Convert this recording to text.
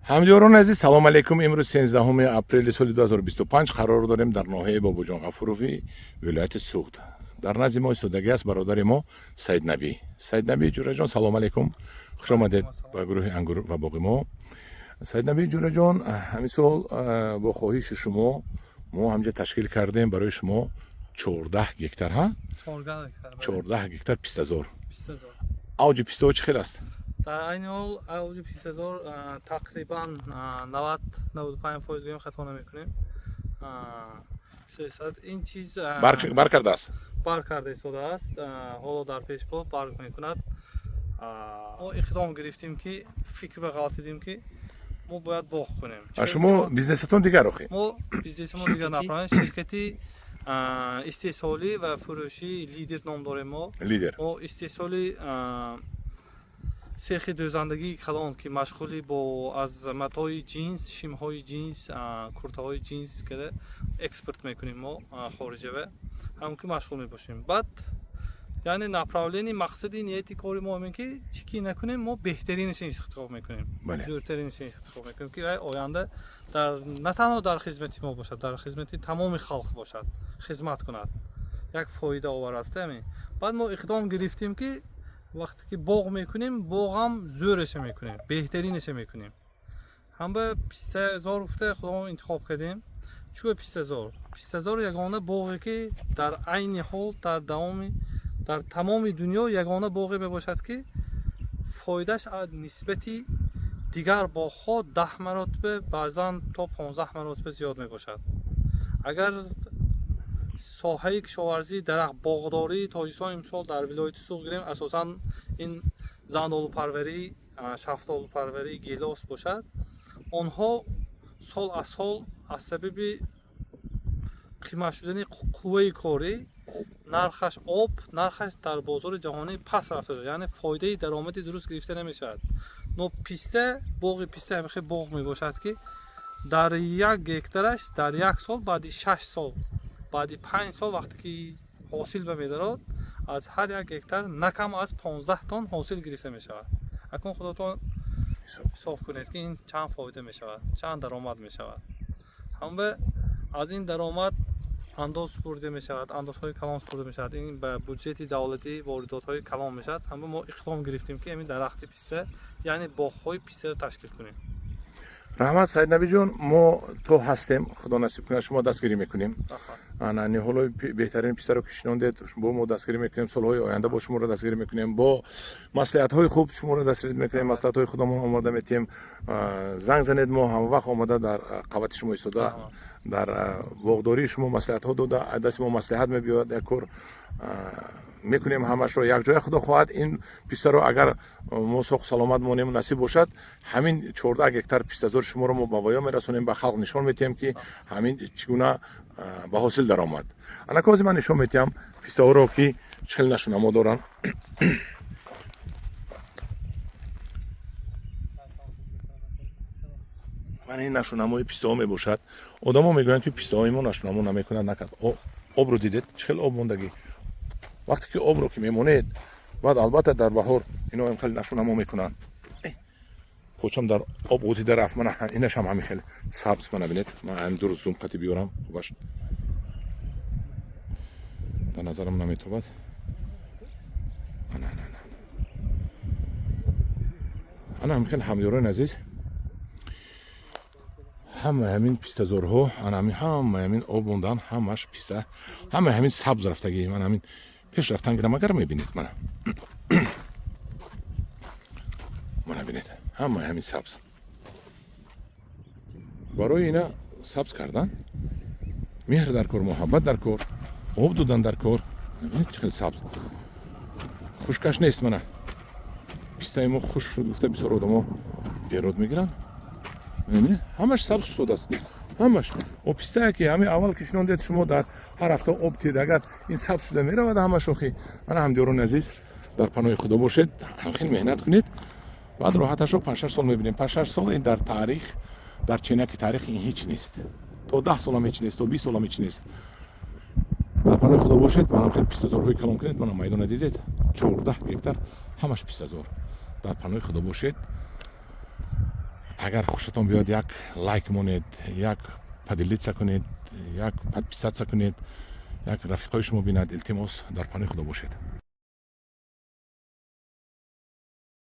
Ҳамдиёрони азиз, салом алейкум. Имрӯз 13 апрели соли 2025 қарор дорем дар ноҳияи Бобоҷон Ғафурови вилояти Суғд. Дар назди мо истодагӣ аст бародари мо Саиднабӣ. Саиднабӣ Ҷураҷон, салом алейкум, хуш омадед ба гурӯҳи Ангур ва боғи мо. Саиднабӣ Ҷураҷон, ҳамин сол бо хоҳиши шумо мо ҳамҷа ташкил кардем барои шумо 14 гектар, ҳа, 14 гектар пистазор. Авҷи пистаҳо чӣ хел аст? Дар айни ҳол авҷи пистазор тақрибан 90-95% гӯем, хато намекунем. Ин чиз бар кардааст. Бар карда истодааст, ҳоло дар пешбо барг мекунад. Мо иқдом гирифтем, ки фикр ба ғалтидем, ки мо бояд боғ кунем. Шумо бизнесатон дигар охи? Мо бизнесимо дигар направлен, ширкати истеҳсолӣ ва фурӯшии «Лидер» ном дорем мо. Лидер. Мо истеҳсоли сехи дӯзандагии калон, ки машғули бо аз матои ҷинс, шимҳои ҷинс, куртаҳои ҷинс када экспорт мекунем мо хориҷава, ҳам ки машғул мебошем. Баъд, яъне, направление, мақсади нияти кори мо ҳамин, ки чӣ ки накунем, мо беҳтаринашро интихоб мекунем, зӯртаринашро интихоб мекунем, ки оянда дар на танҳо дар хизмати мо бошад, дар хизмати тамоми халқ бошад, хизмат кунад, як фоида оварад. Баъд мо иқдом гирифтем, ки вақте ки боғ мекунем, боғам зӯраша мекунем, беҳтаринаша мекунем. Ҳам ба пистазор гуфта худомон интихоб кардем. Чӯ пистазор? Пистазор ягона боғе, ки дар айни ҳол дар давоми дар тамоми дунё ягона боғе мебошад, ки фоидааш нисбати дигар боғҳо 10 маротиба, баъзан то 15 маротиба зиёд мебошад. Агар соҳаи кишоварзии дарахт боғдории Тоҷикистон имсол дар вилояти Суғд гирем, асосан ин зандолупарварӣ, шафтолупарварӣ, гелос бошад, онҳо сол аз сол аз сабаби қимат шудани қувваи корӣ, нархаш об, нархаш дар бозори ҷаҳонӣ паст рафта, яъне фоидаи даромади дуруст гирифта намешавад. Но писта, боғи писта ҳамихел боғ мебошад, ки дар як гектараш дар як сол, баъди 6 сол, баъди 5 сол, вақте ки ҳосил ба медарод, аз ҳар як гектар на кам аз 15 тонн ҳосил гирифта мешавад. Акнун худотон ҳисоб кунед, ки ин чанд фоида мешавад, чанд даромад мешавад. Ҳамба аз ин даромад андоз супурда мешавад, андозҳои калон супурда мешавад, ин ба буҷети давлатӣ воридотҳои калон мешавад. Ҳамба мо иқдом гирифтем, ки ҳамин дарахти писта, яъне боғҳои пистаро ташкил кунем. Раҳмат, Саиднабиҷон. Мо то ҳастем, Худо насиб кунад, шумо дастгирӣ мекунем. Ана ниҳолҳои беҳтарини пистаро ки шинондед, бо мо дастгирӣ мекунем. Солҳои оянда бо шуморо дастгирӣ мекунем, бо маслиҳатҳои хуб шуморо дастгирӣ мекунем, маслиҳатҳои худамон омода метиҳем. Занг занед, мо ҳамавақт омода дар қабати шумо истода, дар боғдории шумо маслиҳатҳо дода, дасти мо маслиҳат мебиёяд, як кор мекунем ҳамашро якҷоя. Худо хоҳад, ин пистаро агар мо соғ саломат монем, насиб бошад, ҳамин 14 гектар пистазори шуморо мо ба воя мерасонем, ба халқ нишон метиҳем, ки ҳамин чӣ гуна ба ҳосил даромад. Анака ҳозир ман нишон метиҳам пистаҳоро, ки чӣ хел нашунамо доранд. Ман ин нашунамои пистаҳо мебошад. Одамо мегӯянд, ки пистаҳои мо нашунамо намекунад, накард. Обро дидед, чӣ хел об мондагӣ? Вақте ки обро ки мемонед, баъд албатта дар баҳор ино хеле нашунамо мекунанд. Почам дар об ғутида рафт. Мана инашам ҳамин хеле сабз. Мана бинед, ман ҳамин дуруст зум қати биёрам, хубаш дар назарам наметобад. Ана, ана, ана, ана, ҳамин хел. Ҳамёрони азиз, ҳама ҳамин пистазорҳо, ана ҳамин, ҳама ҳамин об мондан, ҳамаш писта, ҳама ҳамин сабз рафтагӣ. Мана ҳамин пеш рафтан гирам, агар мебинед, мана, мана бинед, ҳама ҳамин сабз. Барои ина сабз кардан меҳр дар кор, муҳаббат дар кор, об додан дар кор. Бинед, чӣ хел сабз, хушкаш нест. Мана пистаи мо хушк шуд гуфта, бисёр одамо эрод мегиранд. Ҳамаш сабз шудааст, ҳамаш. О пистае ки ҳамин аввал ки шинондед, шумо дар ҳар ҳафта об тиед, агар ин сабз шуда меравад ҳамаш охи. Мана, ҳамдиёрони азиз, дар паноҳи Худо бошед, ҳамхел меҳнат кунед, баъд роҳаташро 5-6 сол мебинем. 5-6 сол ин дар таърих, дар ченаки таърих ин ҳеҷ нест, то 10 солам ҳеҷ нест, то 20 солам ҳеҷ нест. Дар паноҳи Худо бошед. Манам хел пистазорҳои калон кунед. Мана майдона дидед, 14 гектар ҳамаш пистазор. Дар паноҳи Худо бошед. Агар хушатон биёд, як лайк монед, як поделиться кунед, як подписаться кунед, як рафиқои шумо бинад. Илтимос, дар паноҳи Худо бошед.